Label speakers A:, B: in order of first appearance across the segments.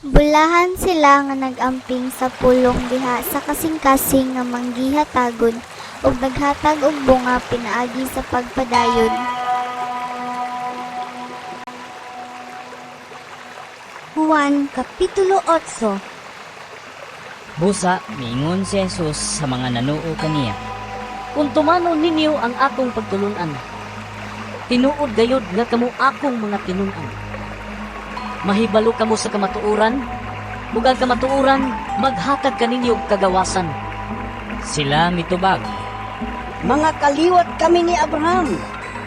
A: Bulahan sila nga nag-amping sa pulong diha sa kasing-kasing nga manggihatagon ug naghatag og bunga pinaagi sa pagpadayon.
B: Juan Kapitulo 8.
C: Busa, miingon si Jesus sa mga nanuo kaniya.
D: Kung tumanon ninyo ang akong pagtulunan, tinuod gayod nga kamo akong mga tinun-an. Mahibalo kamo sa kamatuoran, ug ang kamatuoran maghatag kaninyo og kagawasan.
C: Sila mitubag.
E: Mga kaliwat kami ni Abraham,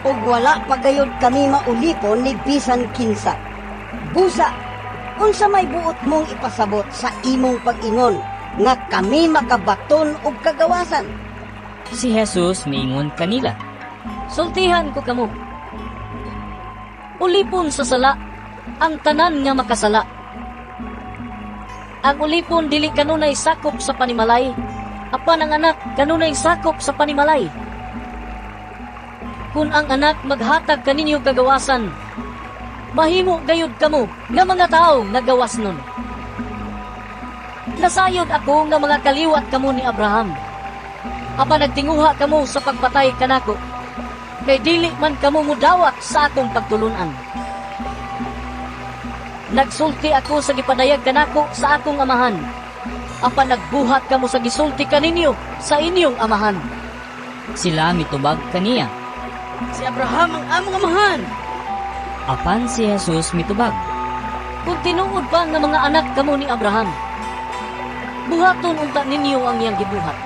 E: ug wala pa gayud kami maulipon ni bisan kinsa. Busa, unsa may buot mong ipasabot sa imong pag-ingon nga kami makabaton og kagawasan?
C: Si Jesus miingon kanila.
D: Sultihan ko kamo. Ulipon sa sala ang tanan nga makasala. Ang ulipon dili kanunay sakop sa panimalay, apan ang anak kanunay sakop sa panimalay. Kun ang anak maghatag kaninyo kagawasan, mahimo gayud kamo nga mga tawo nga gawas nun. Nasayod ako nga mga kaliwat kamo ni Abraham. Apan nagtinguha kamo sa pagpatay kanako, kay dili man kamo mudawat sa akong pagtulunan. Nagsulti ako sa gipadayag kanako sa akong amahan. Apan nagbuhat kamo sa gisulti kaninyo sa inyong amahan.
C: Sila mitubag kaniya.
D: Si Abraham ang among amahan.
C: Apan si Jesus mitubag.
D: Kung tinuod pa nga mga anak kamo ni Abraham, buhaton unta ninyo ang iyang gibuhat.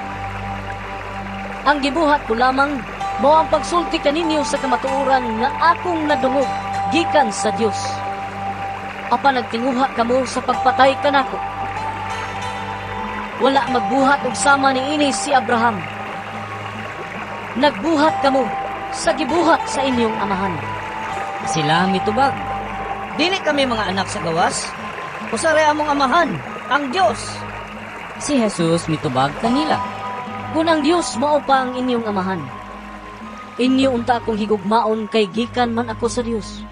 D: Ang gibuhat ko lamang mao ang pagsulti kaninyo sa kamatuoran nga akong nadungog gikan sa Dios. Apan nagtinguha kamo sa pagpatay kanako. Wala magbuhat og sama niini si Abraham. Nagbuhat kamo sa gibuhat sa inyong amahan.
C: Sila mitubag.
F: Dili kami mga anak sa gawas. Usa ray among amahan, ang Dios.
C: Si Jesus mitubag kanila.
D: Kung ang Dios mao pa ang inyong amahan, inyo unta akong higugmaon kay gikan man ako sa Dios.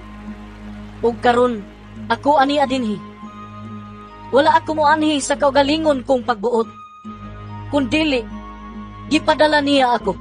D: Ug karon ako ani adinhi. Wala ako moanhi sa kaugalingon kong pagbuot. Kun dili, gipadala niya ako.